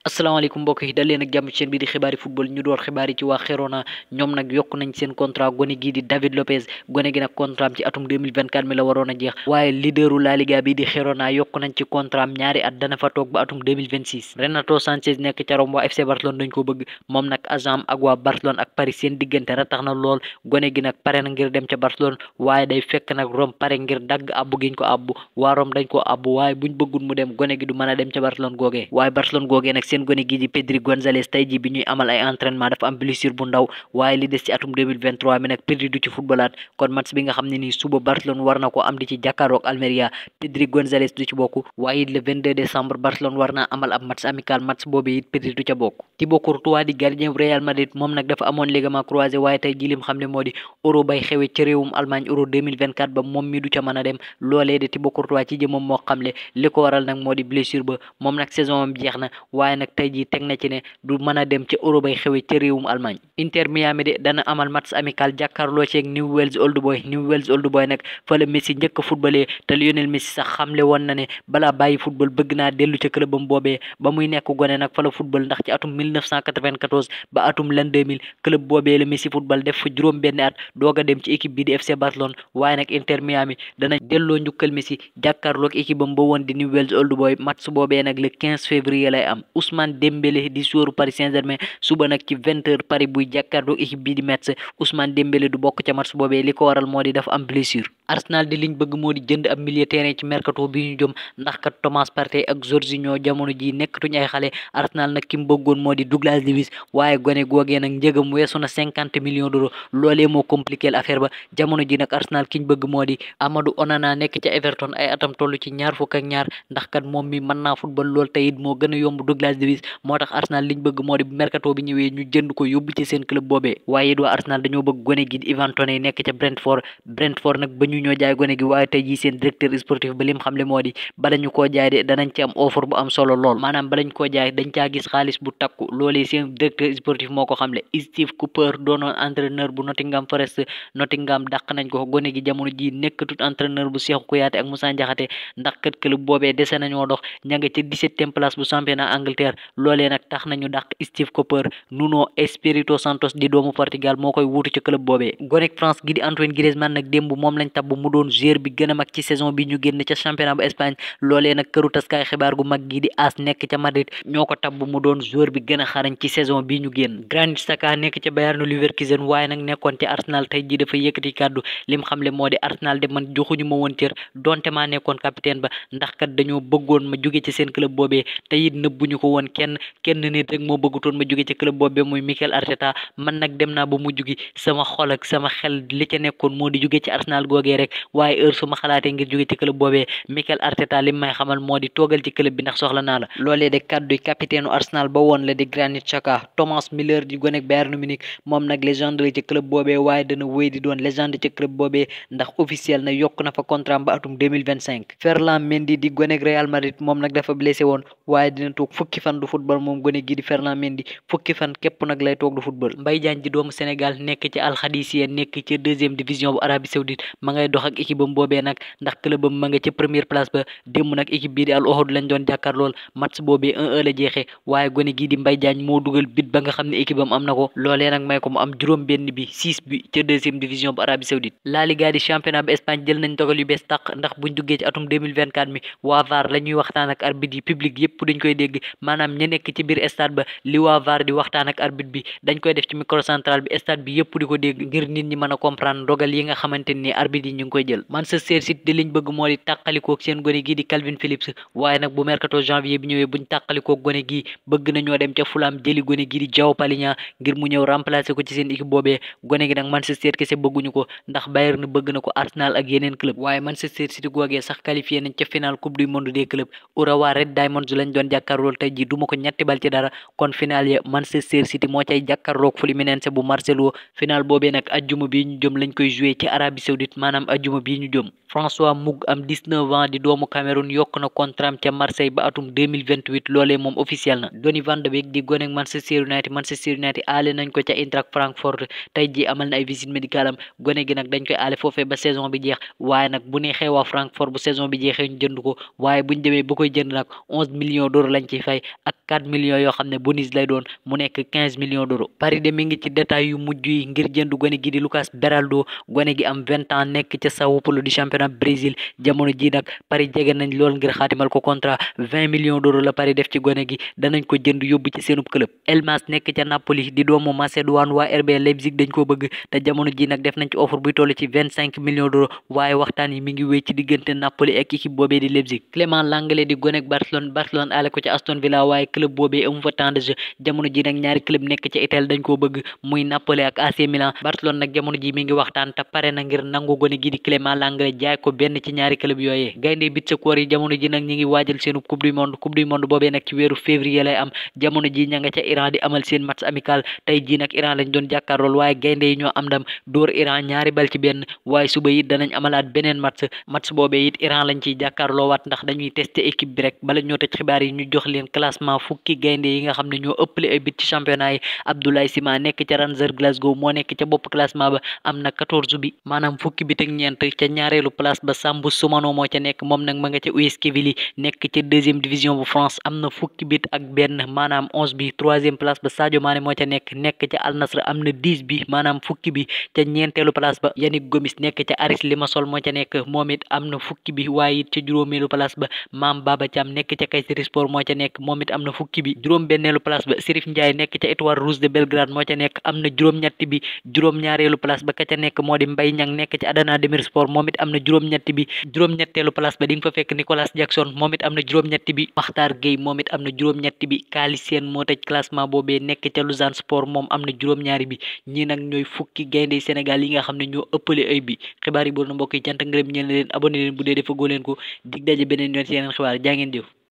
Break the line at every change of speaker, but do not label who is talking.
asalaamaaleykum mbokk yi dal leen ak jàmm ci chaîne bi di xibaari football ñu door xibaar yi ci waa Girona ñoom nag yokk nañ seen contrat gone gii di David Lopez gone gi nag contrat am ci atum 2024 mi la waroon a jeex waaye leaderu La Liga bi di Girona yokk nañ ci contrat am ñaari at dana fa toog ba atum 2026 Renato Sanchez nekk ca Rome waa FC Barcelone dañ ko bëgg moom nag agent ak waa Barcelone ak Paris seen diggante ratax na lool gone gi nag pare na ngir dem ca Barcelone waaye day fekk nag Rome pare ngir dagg abbu giñ ko abbu waa Rome dañ ko abbu waaye buñ bëggul mu dem gone gi du mën a dem ca Barcelone googee waaye Barcelone googee nag seen gone gi di Pedri González tey ji bi ñuy amal ay entraînement dafa am blessure bu ndaw waaye li des ci atum 2023 mi nag Pedri du ci footballaat kon match bi nga xam ne nii suba Barcelone war na ko am di ci jàkkaaroog Almeria Pedri González du ci bokk waaye it le 22 décembre Barcelone war naa amal ab match amical match boobu it Pedri du ca bokk Thibaut Courtois di gardien bu Real Madrid moom nag dafa amoon ligament croisé waaye tey ji lim xam ne moo di euro bay xewe ci réewum Allemagne euro 2024 ba moom mi du ca mën a dem loolee de Thibaut Courtois ci jëmam moo xamle li ko waral nag moo di blessure ba moom nag saison am jeex na waaye nag tey ji teg na ci ne du mën a dem ca euro bay xewe ca réewum Allemagne Inter Miami de dana amal match amical jàkkaarloo ceeg Newell's Old Boys nag fa la Messi njëkk a footballé te Lionel Messi sax xamle woon na ne balaa bàyyi football bëgg naa dellu ca clubam boobee ba muy nekk gone nag fa la football ndax ci atum 1994 ba atum l'an 2000 club boobee la Messi football def fa juróom benn at doog a dem ci équipe bi di FC Barcelone waaye nag Inter Miami dana delloo njukkal Messi jàkkaarloog équipe am ba woon di Newell's Old Boys match boobee nag le 15 février lay am Ousmane Dembélé di joueur Paris Saint-Germain suba nag ci 20h Paris buy jàkkaarloog équipe bi di Metz Ousmane Dembélé du bokk ca match boobee li ko waral moo di dafa am blessure Arsenal di liñ bëgg moo di jënd ab milieu terrain ci mercato bi ñu jëm ndax kat Thomas Partey ak Jorginho jamono ji nekkatuñ ay xale Arsenal nag ki mu bëggoon moo di Douglas Luiz waaye gone googee nag njëgam weesu na 50 millions d'euros loolee moo compliqué l'affaire ba jamono ji nag Arsenal ki ñu bëgg moo di Amadou Onana nekk ca Everton ay atam toll ci ñaar fukk ak ñaar ndax kat moom mi mën naa football lool te it moo gën a yomb Douglas Luiz moo tax Arsenal liñ bëgg moo di bu mercato bi ñëwee ñu jënd ko yóbbu ci seen club boobee waaye it waa Arsenal dañoo bëgg gone gi di Ivan Toney nekk ca Brentford nag ba ñu ñoo jaay gone gi waaye tey jii seen directeur sportif ba lim xamle moo di bala ñu koo jaay de danañ ci am offre bu am solo lool maanaam balañ koo jaay dañ caa gis xaalis bu takku loolee seen directeur sportif moo ko xamle Steve Cooper doonoon entraîneur bu Nottingham Forest Nottingham dàq nañ ko gone gi jamono ji nekkatut entraîneur bu Cheikhou Kouyaté ak Moussa Ndiakhaté ndax kat club boobee dese nañoo dox ña nga ca 17e place bu championnat Angleterre loolee nag tax nañu dàq Steve Cooper Nuno Espirito Santos di doomu Portugal moo koy wuutu ci club boobee gonek France gi di Antoine Griezmann nag démb moom lañ tabb mu doon joueur bi gën a mag ci saison bi ñu génn ca championnat bu Espagne loolee nag këru taskaay xibaar gu mag gi di AS nekk ca Madrid ñoo ko tabb mu doon joueur bi gën a xarañ ci saison bi ñu génn Granit Xhaka nekk ca Bayern Leverkusen waaye nag nekkoon ci Arsenal tey ji dafa yëkkati kàddu lim xamle moo di Arsenal de man joxuñu ma woon cër donte maa nekkoon capitaine ba ndax kat dañoo bëggoon ma jóge ci seen club boobee te it nëbbuñu ko woon kenn nit rek moo bëggutoon ma jóge ci club boobee muy Mikel Arteta man nag dem naa ba mu jógi sama xol ak sama xel li ca nekkoon moo di jóge ci Arsenal googee rek waaye heure su ma xalaatee ngir jóge ci club boobee Mikel Arteta li may xamal moo di toogal ci club bi ndax soxla naa la loolee de kàddu capitaine Arsenal ba woon la di Granit Xhaka Thomas Müller di gonek Bayern Munich moom nag légende la ci club boobee waaye dana wéy di doon légende ci club boobee ndax officiel na yokk na fa contrat ba atum 2025 Ferland Mendy di gonek Real Madrid moom nag dafa blessé woon waaye dina toog fukki fan du football moom gone gi di Ferland Mendy fukki fan képp nag lay toog du football Mbaye Diagne di doomu Sénégal nekk ci Al Khadisiyah nekk ci 2e division bu Arabie Saoudite ma ngay dox ak équipe am boobee nag ndax club am ma nga ca première place ba démb nag équipe bii di Al Ohod lañ doon jàkkaar lool match boobee 1-1 la jeexee waaye gone gii di Mbaye Diagne moo dugal bit ba nga xam ne équipe am na ko loolee nag may ko mu am juróom benn bi 6 bi ca 2e division bu Arabie Saoudite La Liga di championnat bu Espagne jël nañ dogal yu bees tàq ndax buñ duggee ci atum 2024 mi waa VAR la ñuy waxtaan ak arbitre yi public yépp dañ koy dégg maanaam ña nekk ci biir stade ba li waa VAR di waxtaan ak arbitre bi dañ koy def ci microcentral bi stade bi yépp di ko dégg ngir nit ñi mën a comprendre dogal yi nga xamante ni arbitre yi ñu ngi koy jël Manchester City di liñ bëgg moo di tàqalikoog seen gone gi di Calvin Phillips waaye nag bu mercato janvier bi ñëwee buñ tàqalikoog gone gi bëgg nañoo dem ca Fulham jëli gone gi di João Palhinha ngir mu ñëw remplacer ko ci seen équipe boobee gone gi nag Manchester kese bëgguñu ko ndax Bayern bëgg na ko Arsenal ak yeneen club waaye Manchester City googee sax qualifié nañ ca final coupe du monde des clubs Urawa Red Diamonds lañ doon jàkkaarlool tey ji duma ko ñetti bal ci dara kon final ya Manchester City moo cay jàkkaarloog Fluminense bu Marcelo final boobee nag ajjuma bi ñu jëm lañ koy joué ci Arabie Saoudite maanaam ajjuma bi ñu jëm François Moug am 19 ans di doomu Cameroun yokk na contrat ca Marseille ba atum 2028 loolee moom officiel na Donny van de Beek di gonek Manchester United aale nañ ko ca Eintracht Francfort tey ji amal na ay visite médicale am gone gi nag dañ koy aale foofee ba saison bi jeex waaye nag bu neexee waa Francfort bu saison bi jeexee ñu jënd ko waaye buñ demee ba koy jënd nag 11 millions d'euros lañ ciy fay ak 4 millions yoo xam ne bonus lay doon mu nekk 15 millions d'euros. Paris de mi ngi ci détail yu mujj yi ngir jënd gone gi di Lucas Beraldo gone gi am 20 ans nekk ca Sao Paulo di championnat Brésil jamono ji nag Paris jege nañ lool ngir xaatimal ko contrat 20 millions d'euros la Paris def ci gone gi danañ ko jënd yóbbu ci seenub club. Elmas nekk ca Napoli di doomu Macédoine waa RB Leipzig dañ ko bëgg te jamono ji nag def nañ ci offre buy toll ci 25 millions d'euros waaye waxtaan yi mi ngi wéy ci diggante Napoli ak équipe boobee di Leipzig. Clément Lenglet di gone ak Barcelone ale ko ci Aston Villa waaye club boobee amu fa temps de jeu jamono ji nag ñaari club nekk ci Italie dañ koo bëgg muy Napoli ak AC Milan. Barcelone nag jamono ji mi ngi waxtaan te pare na ngir nangu gone gi di Clément Lenglet jaay ko benn ci ñaari club yooyee. gaynde Bitsecourt yi jamono ji nag ñi ngi waajal seenu coupe du monde boobee nag ci weeru février lay am jamono ji ña nga ca Iran di amal seen match amical tey ji nag Iran lañ doon jàkkaarlool waaye gaynde yi ñoo am ndam dóor Iran ñaari bal ci benn waaye suba it danañ amalaat beneen match boobee it Iran lañ ciy jàkkaarloo waat ndax dañuy tester équipe bi rek bala ñoo tëj xibaar yi ñu jox leen classement fukki gaynde yi nga xam ne ñoo ëppale ay bit ci championnat yi. Abdoulaye Sima nekk ca Rangers Glasgow moo nekk ca bopp classement ba am na 14 bi maanaam fukki bit ak ñeent ca ñaareelu place ba Sambou Soumano moo ca nekk moom nag ma nga ca US Quevilly nekk ca deuxième division bu France am na fukki bit ak benn maanaam 11 bi troisième place ba Sadio Mané moo ca nekk ca Al Nassr am na 10 bi maanaam fukki bi ca ñeenteelu place ba Yannick Gomis nekk ca Aris Limassol moo ca nekk moom it am na fukki bi waaye it ca juróomeelu place ba Mame Baba Thiam nekk ca Kayserispor moo ca nekk moom it am na fukki bi juróom benneelu place ba Serif Ndiaye nekk ca Étoile Rouge de Belgrade moo ca nekk am na juróom-ñetti bi juróom ñaareelu place ba ka ca nekk moo di Mbaye Niang nekk ca Adana Demirspor moom it am na juróom-ñetti bi juróom-ñetteelu place ba di nga fa fekk Nicolas Jackson moom it am na juróom-ñetti bi Makhtar Gueye moom it am na juróom-ñetti bi Kaali Sène moo tëj classement boobee nekk ca Lausanne Sport moom am na juróom-ñaari bi ñi nag ñooy fukki gaynde Sénégal yi nga xam ne ñoo ëppale ay bi xibaar yi boolu na mbokk yi cant ngërëm ñeen leen abonné leen bu dee defa goo leen ko dig daje beneen yoon ci yeneen xibaar jaa ngeen jëf